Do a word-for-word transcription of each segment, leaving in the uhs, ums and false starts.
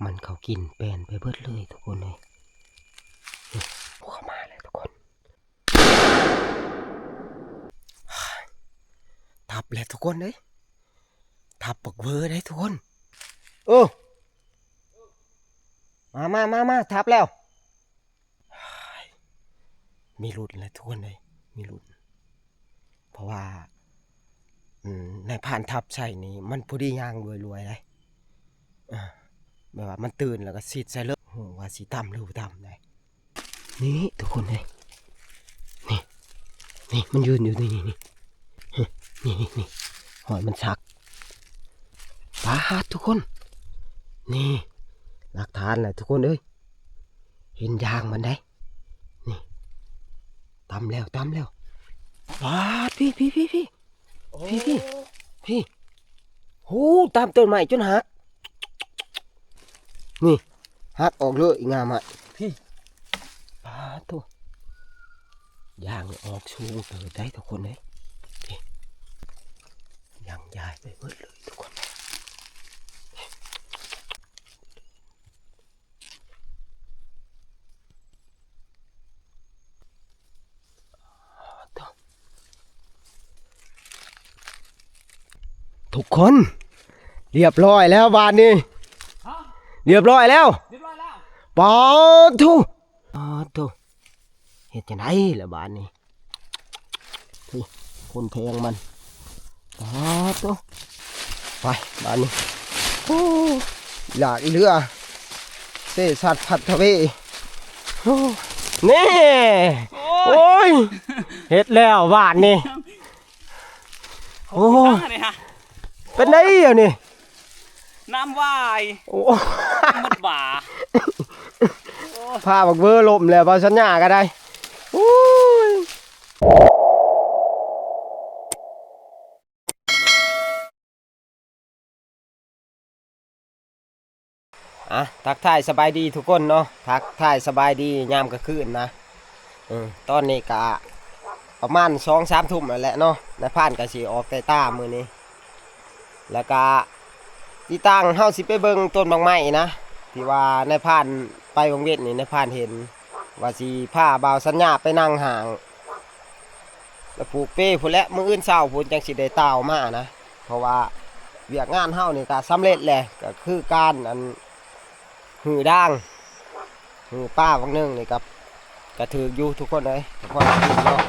มันเขากินแป้นไปเบิดเลยทุกคนเลย นี่ เข้ามาแล้วทุกคน ทับแล้วทุกคนเลย ทับบักเวอร์ได้ทุกคน เออ มามามามาทับแล้ว มีลุ้นแล้วทุกคนเลย มีลุ้น เพราะว่า อืม นายพรานทับใส่นี่ มันพอดีย่างรวยๆเลย อ่า แบบว่ามันตื่นแล้วก็สิดใส่เลย โห ว่าสิต่ำหรือบ่ต่ำได้ นี่ทุกคนเลย นี่ นี่ มันยืนอยู่นี่ นี่ นี่ นี่ นี่ นี่ หอยมันสัก ปาดทุกคน นี่ หลักฐานแหละทุกคนเอ้ย เห็นยางมันได้ นี่ ต่ำแล้ว ต่ำแล้ว ปาด พี่ พี่ พี่ พี่ พี่ พี่ พี่ โห ตามต้นไม้จนหัก นี่ หักออกเลย อีงามอ่ะ พี่ ปาดโถ่ ยางออกสูงเติบได้ทุกคนเลย พี่ ยางยายไปเบิดเลยทุกคน ทุกคน เรียบร้อยแล้วบาดนี้ ฮะ เรียบร้อยแล้ว เรียบร้อยแล้ว ปาดโถ่ ปาดโถ่ เฮ็ดจั่งใดล่ะบาดนี้ พี่ คนแทงมัน ปาดโถ่ ไป บาดนี้ โอ้ อยากอีเหลือ เซซัดพัดทะเว โอ้ นี่ โอ้ย โอ้ย เฮ็ดแล้วบาดนี้ โอ้ ตั้งอันนี้ฮะ เป็นได๋เดี๋ยวนี้ น้ำวาย โอ้ หมดบ่า พาบักเวอร์ล้มแล้ว บ่าวสัญญาก็ได้ โอ้ย อ่ะ ทักทายสบายดีทุกคนเนาะ ทักทายสบายดียามกลางคืนนะ เออ ตอนนี้ก็ประมาณสองสามทุ่มแล้วแหละเนาะ นายพรานก็สิออกไต่ตามื้อนี้ แล้วก็ติดตามเฮาสิไปเบิ่งต้นบักไม้นะ ที่ว่านายพรานไปวังเว็นนี่ นายพรานเห็น ว่าสิพาบ่าวสัญญาไปนั่งห้าง แล้วผูกเป้พู้นแหละ มื้ออื่นเช้าพู้นจั่งสิได้ต่าวมานะ เพราะว่าเวียกงานเฮานี่ก็สำเร็จแหละ ก็คือการอันหื้อด่าง หื้อปลาบางหนึ่งนี่ก็ ก็ถืกอยู่ทุกคนเลย พอได้กินเนาะ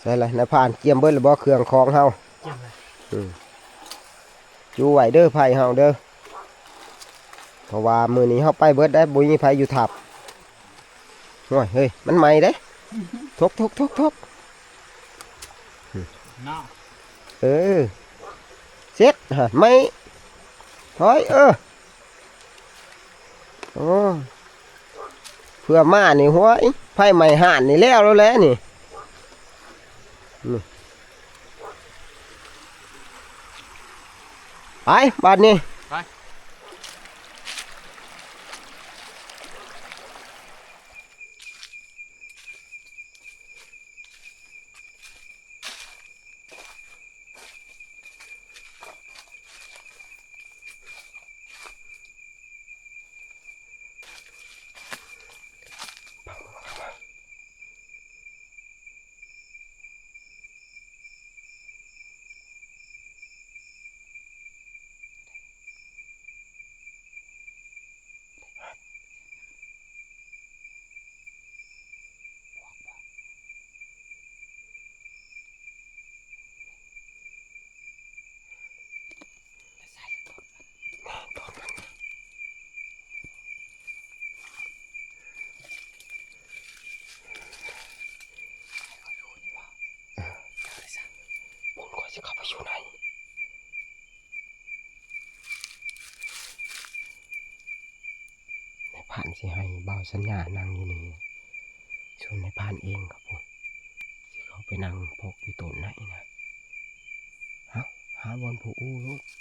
ใส่เลย นายพรานเกียมเบิดแล้วบ่เครื่องของเฮา เกียมเลย อืม จูไว้เด้อไผเฮาเด้อ เพราะว่ามื้อนี้เฮาไปเบิดได้ บ่มีไผอยู่ทับ โอ้ย เฮ้ย มันไหม้เด้ ทก ทก ทก ทก เนาะ เออ เสร็จฮะ ไหม้ ถอย เออ โอ้ เพื่อมานี่ หัวไฟไหม้ห่านนี่แล้ว แล้วแหละนี่ นี่ ไป บาดนี้ ไป บุญก็จะเข้าไปอยู่ไหน นายพรานสิให้บ่าวสัญญานั่งอยู่นี่ ส่วนนายพรานเองครับผม สิเข้าไปนั่งพกอยู่ต้นไหนนะ หา หาบอนผู้อู้โลด เ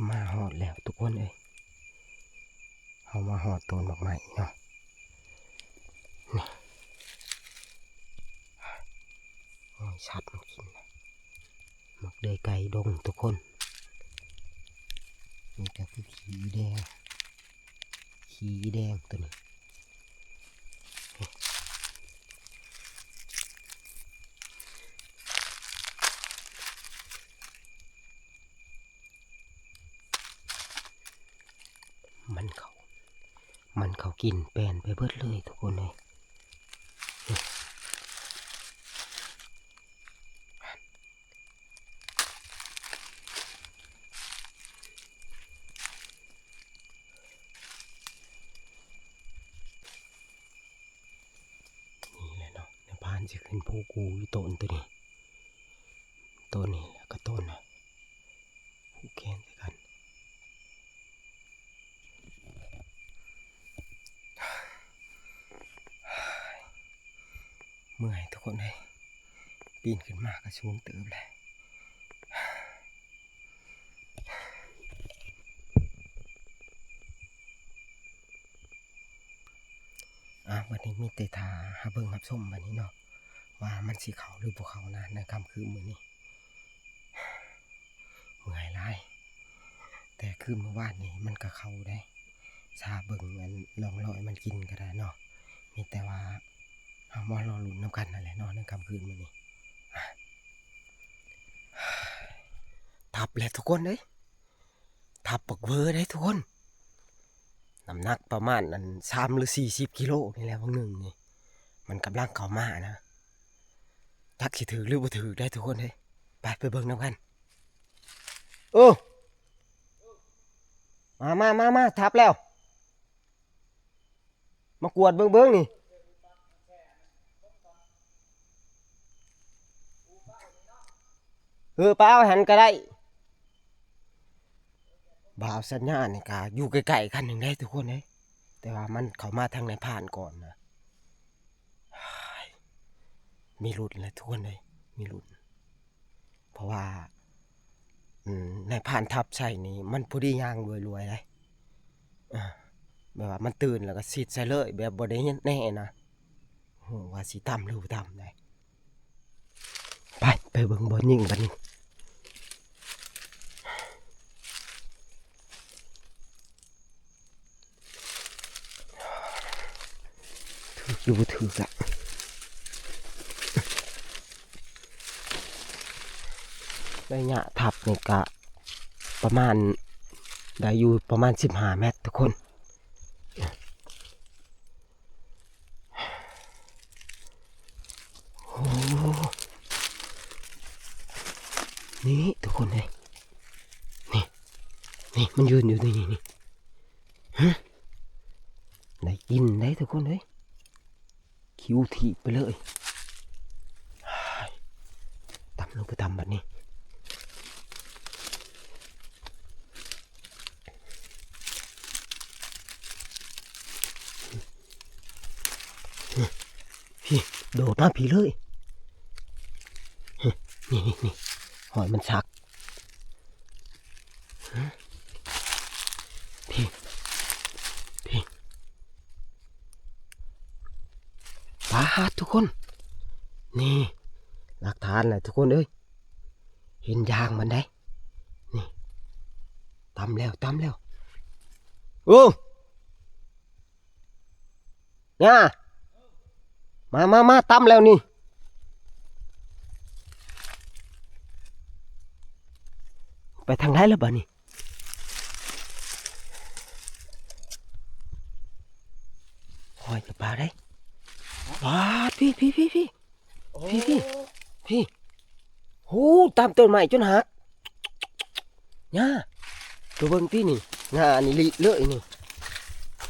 มาฮอดแล้วทุกคนเอ้ย เฮามาฮอดต้นบักไม้เนาะ นี่ โอ้ย สัตว์มันกินนะ หมากเดือยไก่ดงทุกคน นี่ก็คือขี้แดง ขี้แดงตัวนี้ มันเขา มันเขากินแป้นไปเบิดเลยทุกคนเลย นี่แหละเนาะ ในบ้านสิขึ้นผูกกูอยู่ต้นตัวนี้ ต้นนี้แล้วก็ต้นนะ ผูกแขนใส่กัน เมื่อยทุกคนเลย ปีนขึ้นมาก็สูงเติบเลย อ่ะ บัดนี้มีแต่ท่าหาเบิ่งรับชมบัดนี้เนาะ ว่ามันสิเข้าหรือบ่เข้านะ ในค่ำคืนมื้อนี้ เมื่อยหลาย แต่คืนเมื่อวานนี้มันก็เข้าได้ ถ้าเบิ่งอันร่องรอยมันกินก็ได้เนาะ มีแต่ว่าเฮามารอลุ้นนำกันนั่นแหละเนาะ ในค่ำคืนมื้อนี้ อ่ะ ทับแล้วทุกคนเอ้ย ทับบักเวอร์ได้ทุกคน น้ำหนักประมาณอัน สามหรือสี่สิบกิโลนี่แหละ บางหนึ่งนี่ มันกำลังเข้ามานะ จักสิถืกหรือบ่ถืกได้ทุกคนเฮ้ย ไป ไปเบิ่งนำกัน โอ้ มา มา มา มา ทับแล้ว มากวดเบิ่ง เบิ่งนี่ เออ ไปเอาหันก็ได้ บ่าวสัญญานี่ก็อยู่ใกล้ๆกันหนึ่งได้ทุกคนเอ้ย แต่ว่ามันเข้ามาทางนายพรานก่อนนะ มีลุ้นแหละทุกคนเอ้ย มีลุ้น เพราะว่า อืม นายพรานทับใส่นี่ มันพอดีย่างรวยๆเลย อ่า แบบว่ามันตื่นแล้วก็สิดใส่เลย แบบบ่ได้แน่นะ โห ว่าสิต่ำหรือบ่ต่ำได้ ไป ไปเบิ่งบ่อนยิงบัดนี้ ถืกอยู่บ่ถืกอะ ระยะทับนี่กะประมาณ ได้อยู่ประมาณสิบห้าเมตรทุกคน โอ้ นี่ทุกคนเฮ้ย นี่ นี่ มันยืนอยู่นี่ นี่ นี่ ฮะ ได้กินได้ทุกคนเฮ้ย คิวถีบไปเลย ตำลงไปตำบัดนี้ พี่ โดดมาพี่เลย นี่ นี่ นี่ หอยมันสัก พี่ พี่ ปาดทุกคน นี่ หลักฐานแหละทุกคนเอ้ย เห็นยางมันได้ นี่ ตำแล้ว ตำแล้ว โอ้ เนี่ย มา มา มา ตำแล้วนี่ ไปทางไหนแล้วบัดนี้ หอยกับปลาได้ ปาด พี่ พี่ พี่ พี่ โอ้ พี่ พี่ พี่ หู ตำต้นไม้จนหัก เนี่ย ตัวเบิ่งตี้นี่ งานี่ลิเลยนี่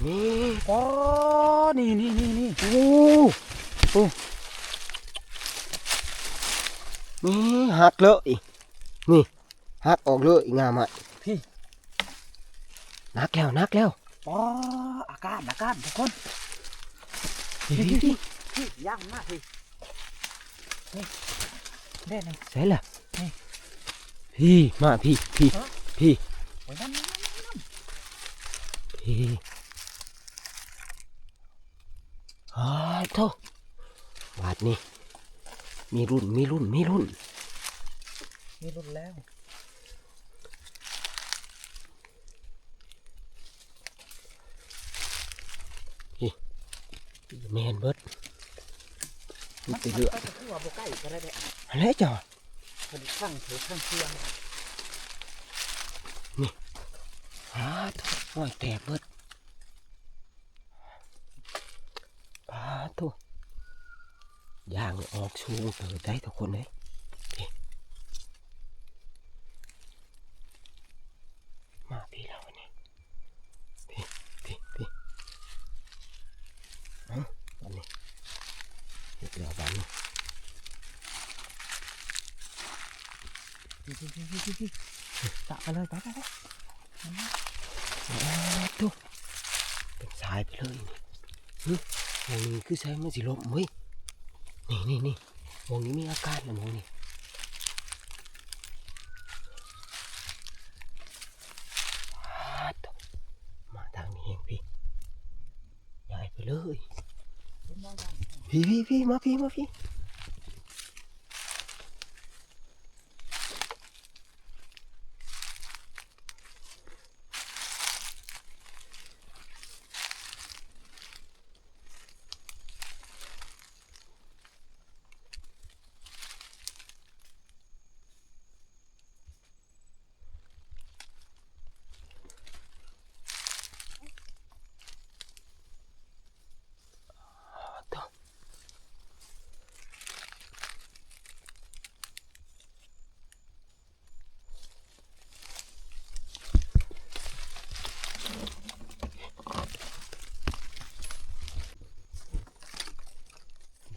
นี่ อ๋อ นี่ นี่ นี่ นี่ โอ้ โอ้ นี่ หักเลย นี่ หักออกเลย งาใหม่ พี่ หนักแล้ว หนักแล้ว อ๋อ อาการ อาการ ทุกคน พี่ พี่ พี่ พี่ พี่ ย่างมาพี่ นี่ เด้นี่ ใส่ละ นี่ พี่ มาพี่ พี่ ฮะ พี่ โอ้ย นั่น พี่ อ้าโธ่ บาดนี้ มีรุ่น มีรุ่น มีรุ่น มีรุ่นแล้ว นี่ แม่นเบิด มีแต่เลือด มันก็คือว่าบ่ใกล้ก็ได้เด้อ อันนี้จ้ะ มันข้างเถอะข้างเชื่อง นี่ อ้าโธ่ ห้อยแตกเบิด อ้าโธ่ ย่างออกสูงเติบได้ทุกคนเอ้ย นี่ มาพี่เราวันนี้ พี่ พี่ พี่ เอ้า อันนี้ เดี๋ยวบันนี้ พี่ พี่ พี่ พี่ พี่ พี่ ตะไปเลย ไป ไป ไป อ้าโธ่ เป็นสายไปเลยนี่ หึ หม่องนี้คือใส่มันสิล้มเว้ย นี่ นี่ นี่ หม่องนี้มีอาการนะหม่องนี้ อ้าโธ่ มาทางนี้เองพี่ ย้ายไปเลย พี่ พี่ พี่ มาพี่ มาพี่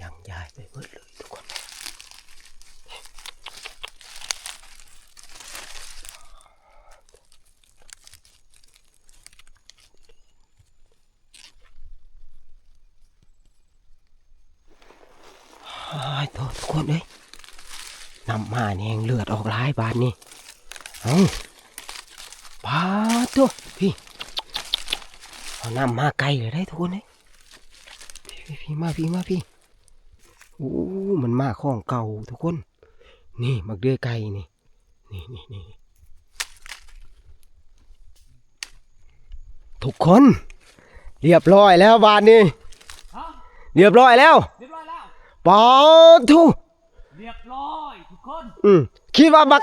ยังย้ายไปเบิดเลยทุกคน อ้ายโธ่ ทุกคนเอ้ย น้ำมานี่แฮงเลือดออกหลายบาดนี่ เอ้า ปาดโธ่ พี่ เอาน้ำมาไกลเลยได้ทุกคนเอ้ย พี่ พี่ พี่ มาพี่ มาพี่ โอ้ มันมาของเก่าทุกคน นี่ บักเดือยไก่นี่ นี่ นี่ นี่ ทุกคน เรียบร้อยแล้วบาดนี้ ฮะ เรียบร้อยแล้ว เรียบร้อยแล้ว ปาดโธ่ เรียบร้อยทุกคน อืม คิดว่าบัก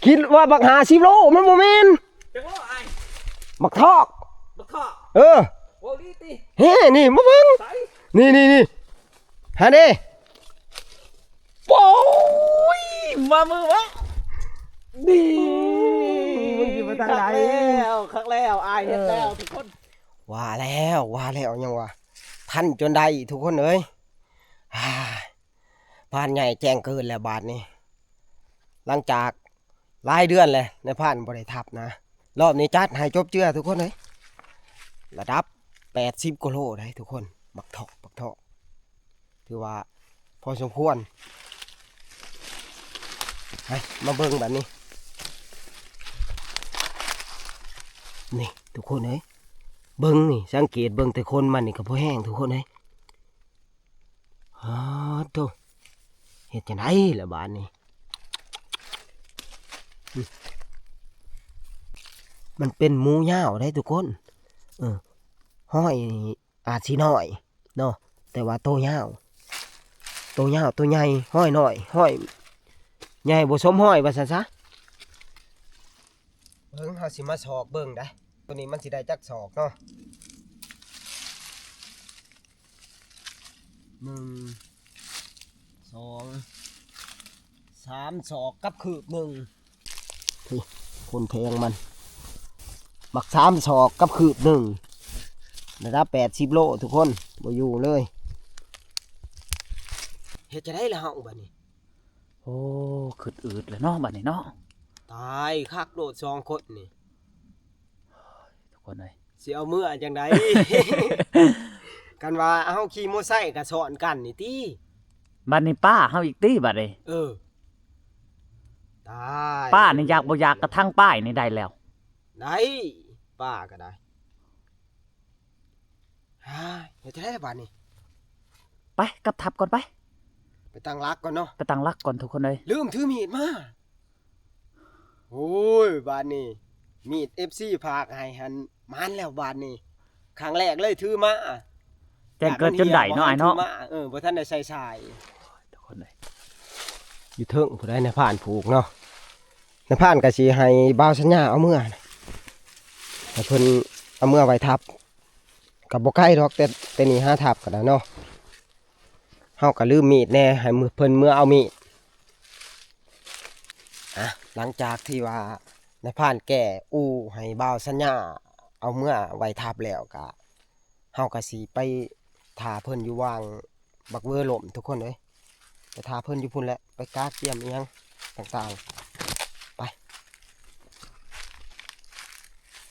คิดว่าบักห้าสิบโล มันบ่แม่น จักโลอ้าย บักทอก บักทอก เออ โอ้ดีติ เฮ้ นี่ มาเบิ่ง ใส นี่ นี่ นี่ หาเด้ โอ้ย มามือวะ นี่ มึงสิมาทางใด คักแล้ว คักแล้ว อ้ายเฮ็ดแล้ว เออ ทุกคน ว่าแล้ว ว่าแล้ว ยังว่า ทันจนได้ทุกคนเอ้ย อ่า พรานใหญ่แจ้งเกิดแล้วบาดนี้ หลังจากหลายเดือนแล้ว นายพรานบ่ได้ทับนะ รอบนี้จัดให้จบเจือทุกคนเอ้ย ระดับแปดสิบกว่าโลได้ทุกคน บักทอก บักทอก ถือว่าพอสมควร ไป มาเบิ่งบาดนี้ นี่ ทุกคนเอ้ย เบิ่งนี่ สังเกตเบิ่งแต่คนมันนี่ก็พอแห้งทุกคนเอ้ย อ้าโธ่ เฮ็ดจั่งใดล่ะบาดนี้ มันเป็นหมูยาวได้ทุกคน เออ ห้อยนี่อาจสิน้อยเนาะ แต่ว่าโตยาว โตยาว โตใหญ่ ห้อยน้อย ห้อยใหญ่บ่สมห้อยว่าซั่นซะ เบิ่ง เฮาสิมาซอกเบิ่งได้ ตัวนี้มันสิได้จักซอกเนาะ หนึ่ง สอง สามซอกกับคืบหนึ่ง นี่ คนแทงมัน บักสามซอกกับคืบหนึ่ง ระดับแปดสิบโลทุกคน บ่อยู่เลย เฮ็ดจั่งใดล่ะเฮาบัดนี้ โอ้ ขึ้นอืดแล้วเนาะบัดนี้เนาะ ตายคักโลดสองคนนี่ ทุกคนเอ้ย สิเอาเมือจั่งใด คันว่าเฮาขี่มอไซค์ก็ซ้อนกันนี่ติ บัดนี้ป้าเฮาอีกติบัดนี้ เออ ตาย ป้านี่อยากบ่อยากกระทั่งป้ายนี่ได้แล้ว ได้ ป้าก็ได้ อ้ายเฮ็ดจั่งใด๋ล่ะบาดนี้ ไปกลับทัพก่อนไป ไปตั้งหลักก่อนเนาะ ไปตั้งหลักก่อนทุกคนเอ้ย ลืมถือมีดมา โอ้ย บาดนี้ มีด เอฟซี ฝากให้หั้น หมานแล้วบาดนี้ ครั้งแรกเลยถือมา แจ้งเกิดจนได้เนาะอ้ายเนาะ ถือมา เออ บ่ทันได้ใส่สาย ทุกคนเอ้ย อยู่เทิงผู้ใด๋นายพรานผูกเนาะ นายพรานก็สิให้บ่าวสัญญาเอาเมือนะ ให้เพิ่นเอาเมือไว้ทัพ ก็บ่ไกลดอก แต่ แต่นี่หาทัพก็ได้เนาะ เฮาก็ลืมมีดแน่ ให้เพิ่นเมือเอามีด อ่ะ หลังจากที่ว่านายพรานแก้อู้ให้บ่าวสัญญาเอาเมือไว้ทัพแล้วก็ เฮาก็สิไปท่าเพิ่นอยู่วางบักเวอร์ล่มทุกคนเอ้ย ไปท่าเพิ่นอยู่พุ้นแหละ ไปกาเตรียมอิหยังต่างๆ ไป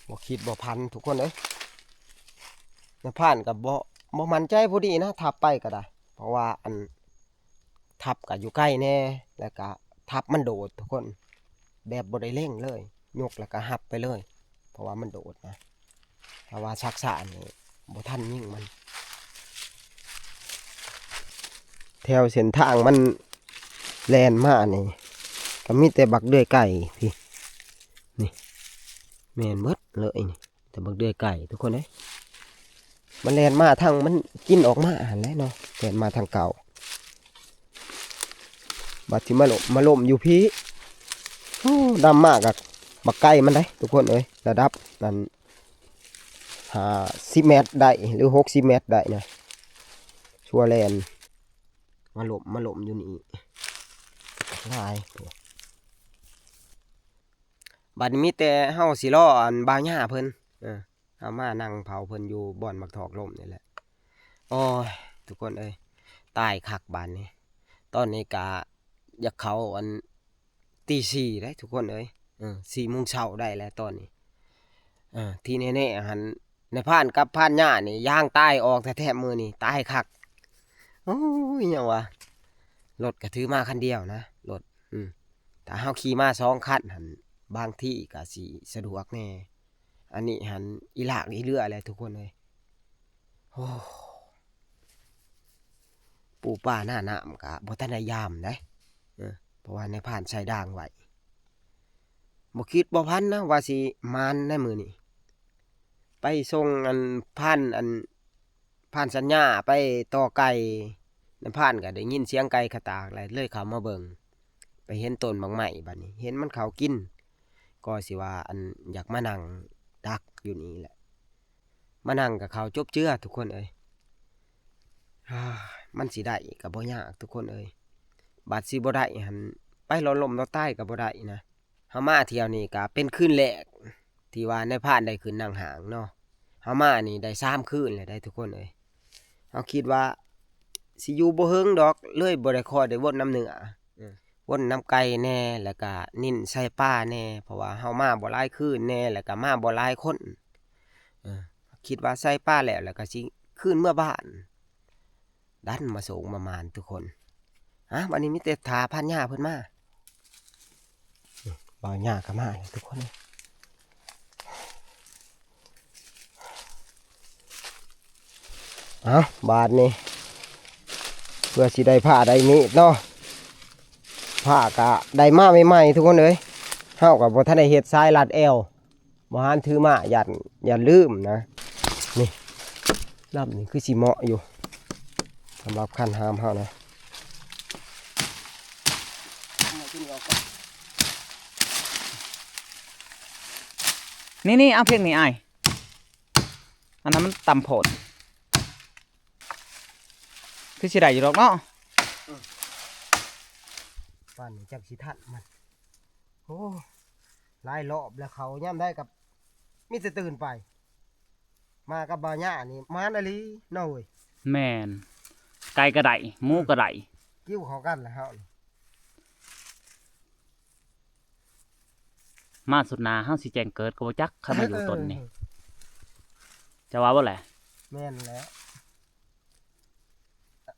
บ่คิดบ่ฝันทุกคนเอ้ย นายพรานก็บ่ บ่มั่นใจพอดีนะ ทัพไปก็ได้ เพราะว่าอัน ทัพก็อยู่ใกล้แน่ แล้วก็ทัพมันโดดทุกคน แบบบ่ได้เล็งเลย ยกแล้วก็หับไปเลย เพราะว่ามันโดดนะ ถ้าว่าซักซ่านี่บ่ทันยิงมัน แถวเส้นทางมันแล่นมานี่ ก็มีแต่บักเดือยไก่พี่ นี่ แม่นเบิดเลยนี่ แต่บักเดือยไก่ทุกคนเอ้ย มันแล่นมาทางมันกินออกมาหั่นแหละเนาะ แล่นมาทางเก่า บัดที่มาล่ม มาล่มอยู่พี้ โอ้ ดำมากอะ บักไก่มันได้ทุกคนเอ้ย ระดับนั้น ห้าสิบเมตรได้ หรือ หกสิบเมตรได้นะ ชั่วแล่น มาล่ม มาล่มอยู่นี่ หลาย บัดนี้มีแต่เฮาสิรออันบ่าวหญ้าเพิ่น เออ เฮามานั่งเผาเพิ่นอยู่บ่อนบักถอกล่มนี่แหละ โอ้ย ทุกคนเอ้ย ตายคักบาดนี้ ตอนนี้กะอยากเข้าอันตีสี่ได้ทุกคนเอ้ย เออ สี่โมงเช้าได้แล้วตอนนี้ เออ ที่แน่ๆ หั่น นายพรานกับพรานหญ้านี่ ย่างตายออกแท้ๆ มื้อนี้ ตายคัก โอ้ย หยังวะ รถก็ถือมาคันเดียวนะ รถ อืม ถ้าเฮาขี่มาสองคันหั่น บางทีก็สิสะดวกแน่ อันนี้หั่น อีหลากอีเรือแหละทุกคนเอ้ย โอ้ ปูปลาหน้าน้ำก็บ่ทันได้ยามได๋ เออ เพราะว่านายพรานใส่ด่างไว้ บ่คิดบ่ฝันนะว่าสิหมานในมื้อนี้ ไปส่งอันพราน อันพรานสัญญาไปต่อไก่ นายพรานก็ได้ยินเสียงไก่ขะตากแล้ว เลยเข้ามาเบิ่ง ไปเห็นต้นบักไม้บัดนี้ เห็นมันเข้ากิน ก็สิว่าอันอยากมานั่งดักอยู่นี่แหละ มานั่งกับเขาจบเจือทุกคนเอ้ย มันสิได้ก็บ่ยากทุกคนเอ้ย บัดสิบ่ได้หั่น ไปรอล่มรอตายก็บ่ได้นะ เฮามาเที่ยวนี้ก็เป็นคืนแรก ที่ว่านายพรานได้ขึ้นนั่งหางเนาะ เฮามานี่ได้สามคืนแล้วได้ทุกคนเอ้ย เฮาคิดว่าสิอยู่บ่เฮิงดอก เลยบ่ได้ค่อยได้วนนำเหนือ เออ วนนำไก่แน่ แล้วก็นินใส่ปลาแน่ เพราะว่าเฮามาบ่หลายคืนแน่ แล้วก็มาบ่หลายคน เออ คิดว่าใส่ปลาแล้ว แล้วก็สิคืนเมือบ้าน ดันมาโศกมาหมานทุกคน ฮะ วันนี้มีแต่ถาพรานหญ้าเพิ่นมา บ่าวหญ้าก็มาแล้วทุกคน เอา บาดนี้ เพื่อสิได้ผ้าได้มีดเนาะ ผ้าก็ได้มาใหม่ๆ ทุกคนเอ้ย เฮาก็บ่ทันได้เฮ็ดสายรัดแอว บ่หันถือมา ย่าน ย่านลืมนะ นี่ ลำนี้คือสิเหมาะอยู่ สำหรับคันหามเฮานะ นี่ๆ เอาเพียงนี้อ้าย อันนั้นมันต่ำโพด คือสิได้อยู่ดอกเนาะ ปานนี้จักสิทันมัน โอ้ หลายรอบแล้ว เขายามใดก็มีแต่ตื่นไป มากับบ่าวหญ้านี่หมานอีหลีเนาะเว้ย แม่น ไก่ก็ได้ หมูก็ได้ กิ้วเข้ากันแล้วเฮานี่ มาสุดหน้าเฮาสิแจ้งเกิดก็บ่จัก คันมาอยู่ต้นนี่ เออ จะว่าบ่แหละ แม่นแล้ว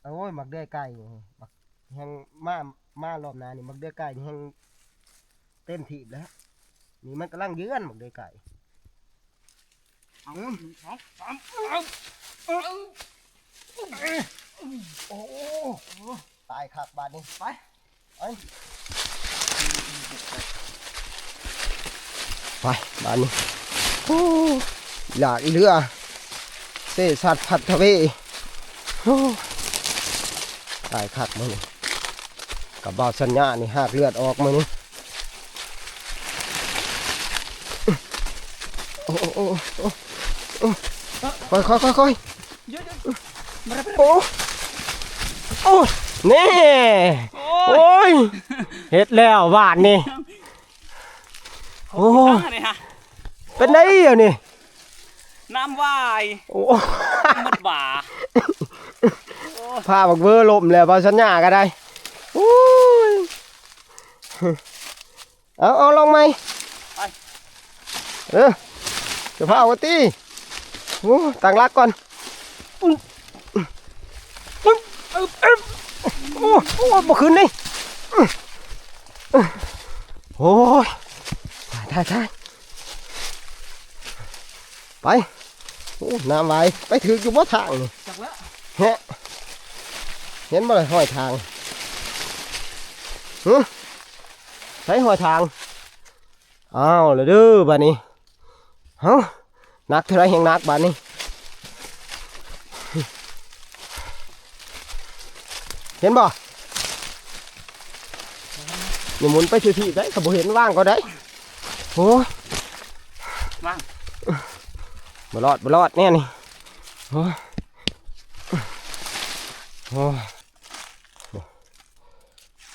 โอ้ย บักเดือยไก่นี่ บักแฮงมา มารอบหน้านี่ บักเดือยไก่นี่แฮงเต็มที่แล้ว นี่มันกำลังเยือนบักเดือยไก่ เอา หนึ่ง สอง สาม เอา โอ้ ตายคักบาดนี้ ไป ไป ไป บาดนี้ โอ้ อยากอีเหลือ เซซัดพัดทะเว โอ้ ตายคักมื้อนี้ กับบ่าวสัญญานี่หากเลือดออกมื้อนี้ โอ้ โอ้ โอ้ โอ้ โอ้ ค่อย ค่อย ค่อย ค่อย เดี๋ยว เดี๋ยว มาแล้ว มาแล้ว โอ้ โอ้ นี่ โอ้ย โอ้ย เฮ็ดแล้วบาดนี้ โอ้ โอ้ย นี่ฮะ เป็นได๋เดี๋ยวนี้ น้ำวาย โอ้ หมดบ่า โอ้ พาบักเบอร์ล้มแล้ว บ่าวสัญญาก็ได้ โอ้ย เอา เอา ลองใหม่ ไป เออ จะพาเอาตี โอ้ ตั้งหลักก่อน โอ้ โอ้ บ่ขึ้นนี่ โอ้ย ตาย ตาย ตาย ไป โอ้ น้ำไหล ไปถืกอยู่บ่ทางนี่ จักแล้ว แฮะ เห็นบ่ล่ะห้อยทาง หึ ใส่ห้อยทาง อ้าว แล้วเด้อบาดนี้ เฮ้า หนักเท่าไรแฮงหนักบาดนี้ เห็นบ่ อย่าหมุนไปทีๆ ได้ ถ้าบ่เห็นวางก็ได้ โอ้ย วาง บ่รอด บ่รอดแน่นี่ โอ้ย โอ้ย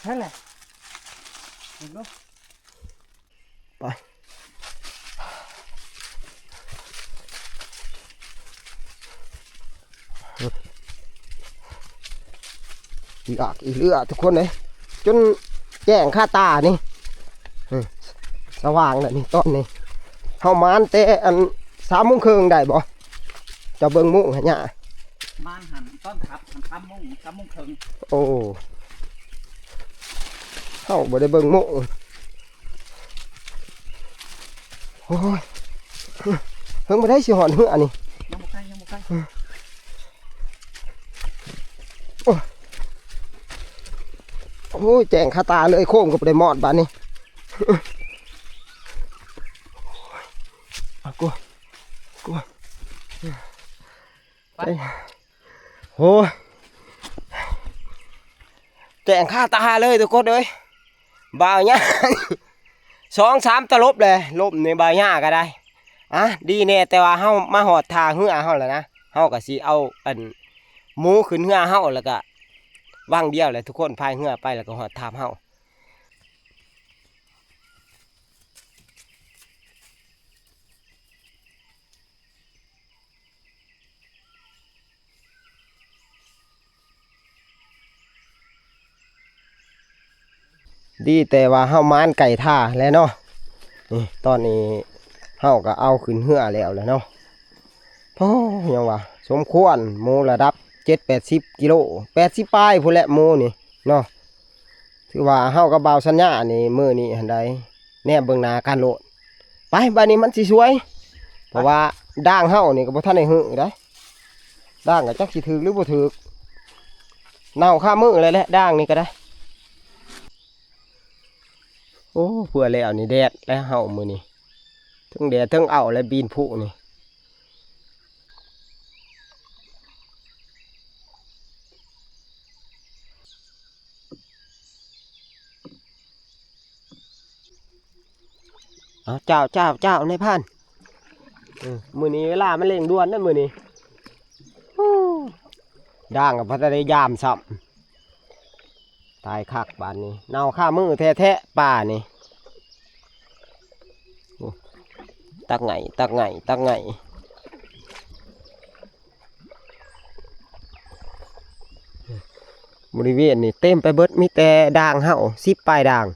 นั่นแหละ เห็นบ่ ไป อยากอีเหลือทุกคนเลย จนแจ้งคาตานี่ อืม สว่างแล้วนี่ตอนนี้ เฮาหมานแต่อันสามโมงครึ่งได้บ่ เจ้าเบิ่งมุ้งหั่นหยา หมานหั่นตอนขับหั่นสามโมง สามโมงครึ่ง โอ้ เฮาบ่ได้เบิ่งมุ้ง โอ้ย เพิ่งบ่ได้สิฮอดเฮือนี่ ยังบ่ใกล้ ยังบ่ใกล้ โอ้ย โอ้ย แจ้งคาตาเลย โค้งก็บ่ได้มอดบาดนี้ เอากู กู ไป โอ้ย แจ้งคาตาเลยทุกคนเอ้ย บ่าวหญ้า สองสามตลบเลย ลมในบ่าวหญ้าก็ได้ อ่ะ ดีแน่ แต่ว่าเฮามาฮอดท่าเฮือเฮาแล้วนะ เฮาก็สิเอาอันหมูขึ้นเฮือเฮา แล้วก็วังเดียวแหละทุกคน พายเฮือไปแล้วก็ฮอดท่าเฮา ดีแต่ว่าเฮาหมานไก่ท่าแล้วเนาะ นี่ตอนนี้เฮาก็เอาขึ้นเฮือแล้วแหละเนาะ โอ้ ยังว่าสมควร หมูระดับเจ็ดแปดสิบกิโล แปดสิบปลายพู้นแหละหมูนี่เนาะ ถือว่าเฮากับบ่าวสัญญานี่มื้อนี้หั่นใด แนมเบิ่งหน้ากันโลด ไป บัดนี้มันสิสวย เพราะว่าด่างเฮานี่ก็บ่ทันได้หื้อได๋ ด่างก็จักสิถืกหรือบ่ถืก เน่าคามือเลยแหละ ด่างนี่ก็ได้ โอ้ เพื่อแล้วนี่แดดแล้วเฮามื้อนี้ เทิงแดดเทิงเอาแล้วปีนผู้นี่ เอา เจ้า เจ้า เจ้า นายพราน เออ มื้อนี้เวลามันเร่งด่วนนะมื้อนี้ ฮู้ ด่างก็บ่ทันได้ยามซ้ำ ตายคักบาดนี้ เน่าคามือแท้ๆ ป่านี่ โอ้ ตักไง ตักไง ตักไง บริเวณนี่เต็มไปเบิด มีแต่ด่างเฮา สิบปลายด่าง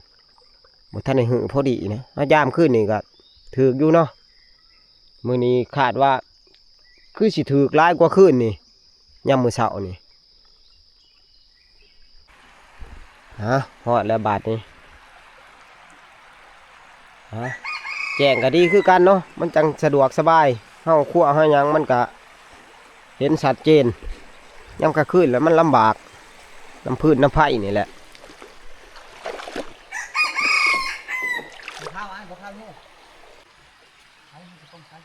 บ่ทันได้หื้อพอดีนะ เฮายามคืนนี่ก็ถืกอยู่เนาะ มื้อนี้คาดว่า คือสิถืกหลายกว่าคืนนี่ ยามมื้อเช้านี่ ฮะ ฮอดแล้วบาดนี้ ฮะ แจ้งก็ดีคือกันเนาะ มันจังสะดวกสบาย เฮาครัวเฮาหยังมันก็ เห็นชัดเจน ยามกลางคืนแล้วมันลำบาก น้ำพื้นน้ำไฟนี่แหละ บ่เข้าอ่ะ บ่เข้าลูก เอามันจะต้องใช้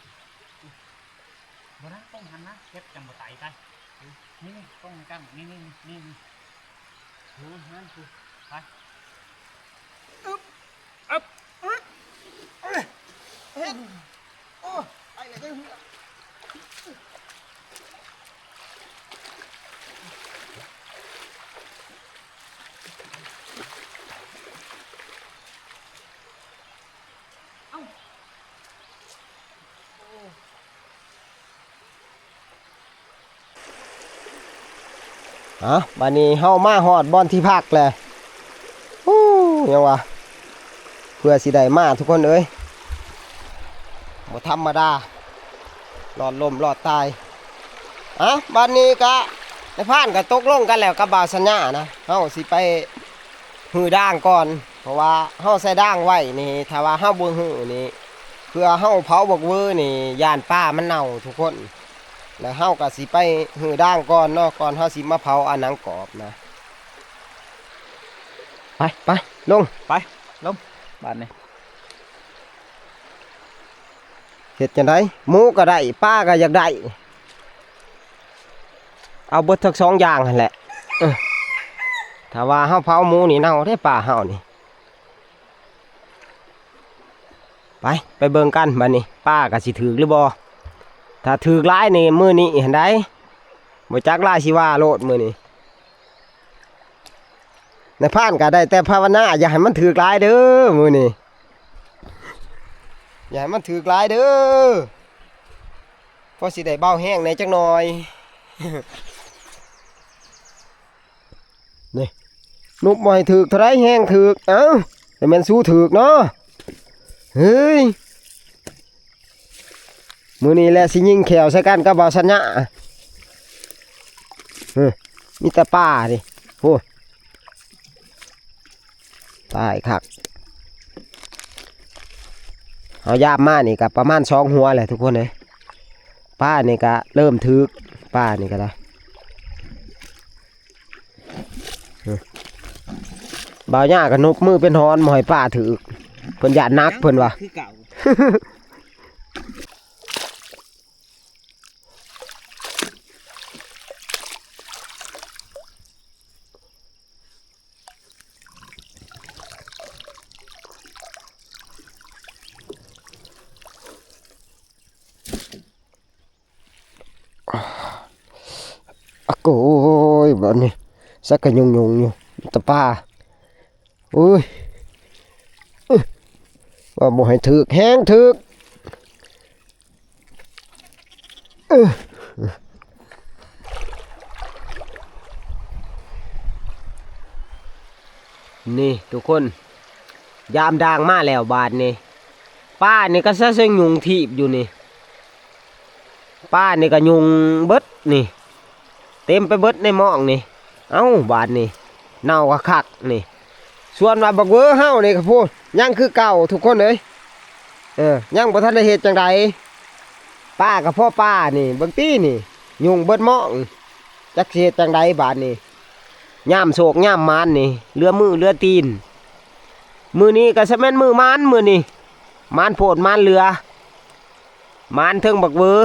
บ่นะ ต้องหันนะ เก็บจังบ่ไตไป นี่ นี่ ต้องกัน นี่ นี่ นี่ นี่ โอ้ย นั่นคือ ไป อึ๊บ อึ๊บ อึ๊บ เอ้ย เฮ็ด โอ้ ไปเลยเด้อ เอ้า อ่ะ บัดนี้เฮามาฮอดบ่อนที่พักแล้ว ฮู้ ยังวะ เพื่อสิได้มาทุกคนเอ้ย บ่ธรรมดา รอดล้มรอดตาย อ่ะ บัดนี้กะ นายพรานก็ตกลงกันแล้วกับบ่าวสัญญานะ เฮาสิไปหื้อด่างก่อน เพราะว่าเฮาใส่ด่างไว้นี่ ถ้าว่าเฮาบ่หื้อนี่ เพื่อเฮาเผาบักเวอนี่ ย่านป่ามันเน่าทุกคน แล้วเฮาก็สิไปหื้อด่างก่อนเนาะ ก่อนเฮาสิมาเผาเอาหนังกรอบนะ ไป ไป ลง ไป ลง บาดนี้ เฮ็ดจั่งใด หมูก็ได้ ปลาก็อยากได้ เอาเบิดทั้งสองอย่างหั่นแหละ เออ ถ้าว่าเฮาเผาหมูนี่เน่าเด้ ปลาเฮานี่ ไป ไปเบิ่งกันบัดนี้ ปลาก็สิถืกหรือบ่ ถ้าถืกหลายนี่มื้อนี้หั่นใด บ่จักหลายสิว่าโลดมื้อนี้ นายพรานก็ได้แต่ภาวนา อย่าให้มันถืกหลายเด้อมื้อนี้ อย่าให้มันถืกหลายเด้อ พอสิได้เบาแฮงแหน่จักหน่อย นี่ นุบบ่ให้ถืกเท่าใดแฮงถืก เอ้า แต่แม่นสู้ถืกเนาะ เฮ้ย มื้อนี้แหละสิยิงแข้วใส่กันกับบ่าวสัญญา เฮ้ย มีแต่ปลาดิ โอ้ ตายคัก เอายามมานี่ก็ประมาณสองหัวแหละทุกคนเอ้ย ปลานี่ก็เริ่มถืก ปลานี่ก็ได้ เออ บ่าวย่าก็นบมือเป็นฮอน บ่ให้ปลาถืก เพิ่นย่านหนักเพิ่นว่า คือเก่า อะโกย บัดนี้ สักกะยุงๆ อยู่ ตะปา อุ้ย อึ๊ะ ว่าบ่ให้ถืก แฮงถืก เออ นี่ทุกคน ยามด่างมาแล้วบาดนี้ ปลานี่ก็ซะเซิงยุงถีบอยู่นี่ ปลานี่ก็ยุงเบิดนี่ เต็มไปเบิดในหม่องนี่ เอ้า บาดนี่ เน่าคักๆ นี่ ส่วนว่าบักเวอเฮานี่ก็พูด ยังคือเก่าทุกคนเอ้ย เออ ยังบ่ทันได้เฮ็ดจั่งใด ปลาก็พอปลานี่ เบิ่งตินี่ ยุงเบิดหม่อง จักสิเฮ็ดจั่งใดบาดนี่ ยามโชคยามหมานนี่ เหลือมือเหลือตีน มื้อนี้ก็ซะแม่นมื้อหมานมื้อนี้ หมานโพดหมานเหลือ หมานเทิงบักเวอ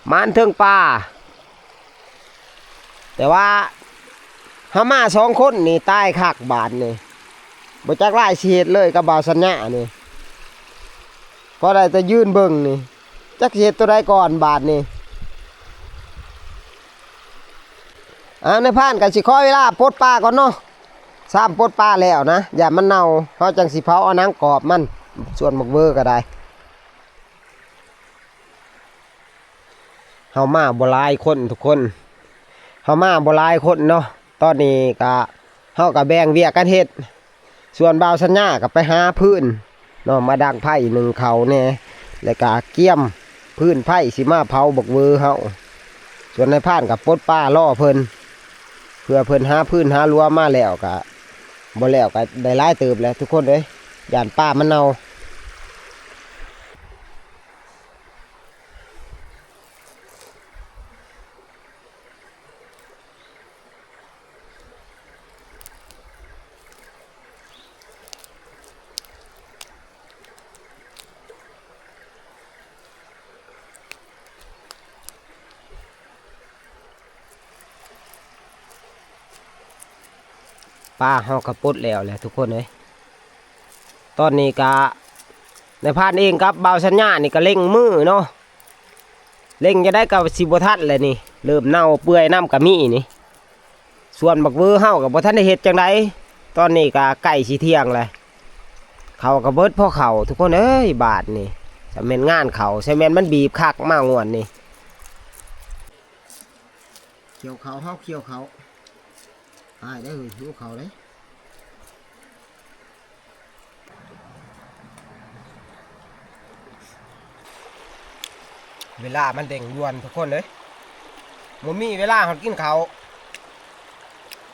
หมานเทิงปลา แต่ว่าเฮามาสองคนนี่ตายคักบาดนี่ บ่จักหลายสิเฮ็ดเลยกับบ่าวสัญญานี่ พอได้แต่ยืนเบิ่งนี่ จักสิเฮ็ดตัวใดก่อนบาดนี่ อ่านายพรานก็สิขอเวลาปลดปลาก่อนเนาะ ซ้ำปลดปลาแล้วนะ ย่านมันเน่า เฮาจั่งสิเผาเอาหนังกรอบมัน ส่วนบักเวอก็ได้ เฮามาบ่หลายคนทุกคน เฮามาบ่หลายคนเนาะ ตอนนี้ก็ เฮาก็แบ่งเวียกกันเฮ็ด ส่วนบ่าวสัญญาก็ไปหาฟืนเนาะ มาดังไฟนึ่งข้าวแหน่ แล้วก็เกียมฟืนไฟสิมาเผาบักเวอเฮา ส่วนนายพรานก็ปลดปลารอเพิ่น เพื่อเพิ่นหาฟืนหารั้วมาแล้วก็ บ่แล้วก็ได้หลายเติบแหละทุกคนเอ้ย ย่านปลามันเน่า เ ปลาเฮาก็ปลดแล้วแหละทุกคนเอ้ย ตอนนี้ก็นายพรานเองกับบ่าวสัญญานี่ก็เร่งมือเนาะ เร่งจะได้ก็สิบ่ทันเลยนี่ เริ่มเน่าเปื่อยนำก็มีนี่ ส่วนบักเวอเฮาก็บ่ทันได้เฮ็ดจั่งใด ตอนนี้ก็ใกล้สิเที่ยงแล้ว เขาก็เบิดพอเขาทุกคนเอ้ย บาดนี่ ซะแม่นงานเขา ซะแม่นมันบีบคักมางวดนี่ เกี่ยวเขา เฮาเกี่ยวเขา อ้ายได้อเฮ้ย หิวเขาเด้ เวลามันเร่งด่วนทุกคนเอ้ย บ่มีเวลาฮอดกินข้าว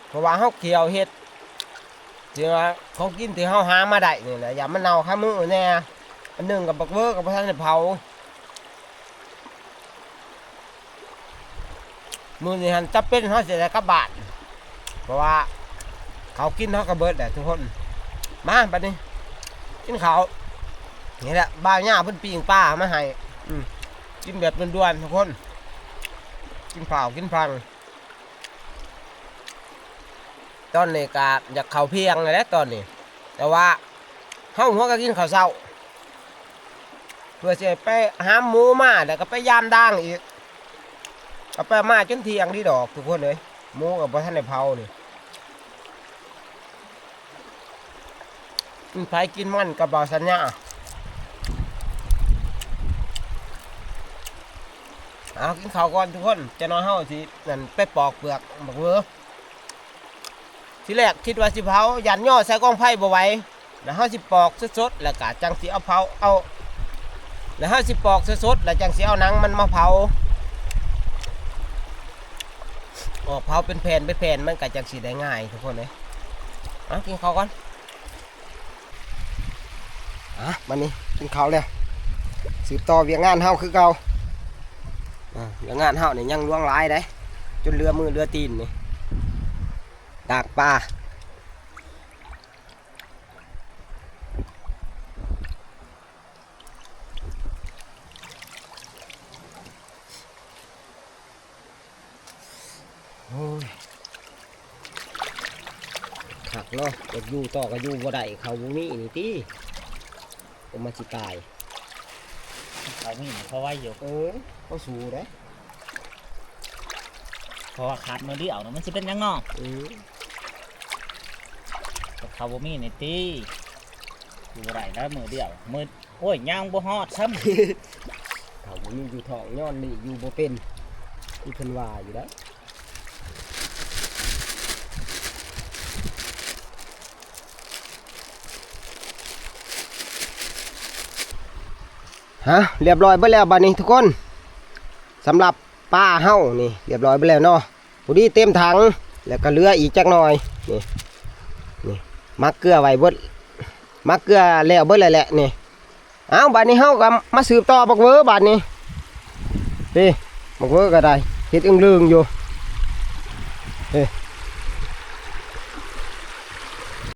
เพราะว่าเฮาเกี่ยวเฮ็ด ที่ว่าของกินที่เฮาหามาได้นี่แหละ ย่านมันเน่าคามื้อแน่ อันหนึ่งก็บักเวอก็บ่ทันได้เผา มื้อนี้หั่นจำเป็นเฮาสิได้กลับบ้าน เพราะว่าเขากินเฮาก็เบิดแหละทุกคน มาบัดนี้ กินข้าว นี่แหละ บ่าวย่าเพิ่นปิ้งปลามาให้ อืม กินแบบด่วนๆทุกคน กินข้าวกินพัง ตอนนี้ก็อยากเข้าเพียงนั่นแหละตอนนี้ แต่ว่าเฮาหัวก็กินข้าวเช้า เพื่อสิไปหาหมูมา แล้วก็ไปยามด่างอีก ก็ไปมาจนเที่ยงดีดอกทุกคนเอ้ย หมูก็บ่ทันได้เผานี่ กินไผกินมันกับบ่าวสัญญา เอากินข้าวก่อนทุกคน จะน้อยเฮาสินั่นไปปอกเปลือกบักเวอ ทีแรกคิดว่าสิเผา ย่านย่อใส่กองไฟบ่ไหว แล้วเฮาสิปอกสดๆ แล้วก็จั่งสิเอาเผา เอา แล้วเฮาสิปอกสดๆ แล้วจั่งสิเอาหนังมันมาเผา ออกเผาเป็นแผ่นเป็นแผ่น มันก็จั่งสิได้ง่ายทุกคนเอ้ย เอากินข้าวก่อน อ่ะ บัดนี้กินข้าวแล้ว สืบต่อเวียกงานเฮาคือเก่า อ่า เวียกงานเฮานี่ยังหลวงหลายเด้ จนเหลือมือเหลือตีนนี่ ดากปลา โอ้ย คักเนาะ อยากอยู่ต่อก็อยู่บ่ได้ เขาบ่มีนี่ติ ก็มาสิตาย เขามีเขาไว้อยู่ เออ เขาสู้เด้ เพราะว่าขาดมื้อเดียวน่ะ มันสิเป็นหยังเนาะ เออ แต่เขาบ่มีนี่ติ อยู่บ่ได้แล้วมื้อเดียว มื้อ โอ้ย ย่างบ่ฮอดซ้ำ เขาบ่มีอยู่ท้อง ย้อนนี่อยู่บ่เป็น ที่เพิ่นว่าอยู่แล้ว ฮะ เรียบร้อยเบิดแล้วบัดนี้ทุกคน สำหรับปลาเฮานี่ เรียบร้อยเบิดแล้วเนาะ พอดีเต็มถัง แล้วก็เหลืออีกจักหน่อย นี่ นี่ หมักเกลือไว้เบิด หมักเกลือแล้วเบิดแล้วแหละนี่ เอาบัดนี้เฮาก็มาสืบต่อบักเวอบัดนี้ นี่ บักเวอก็ได้ เฮ็ดอึ่งลึงอยู่ นี่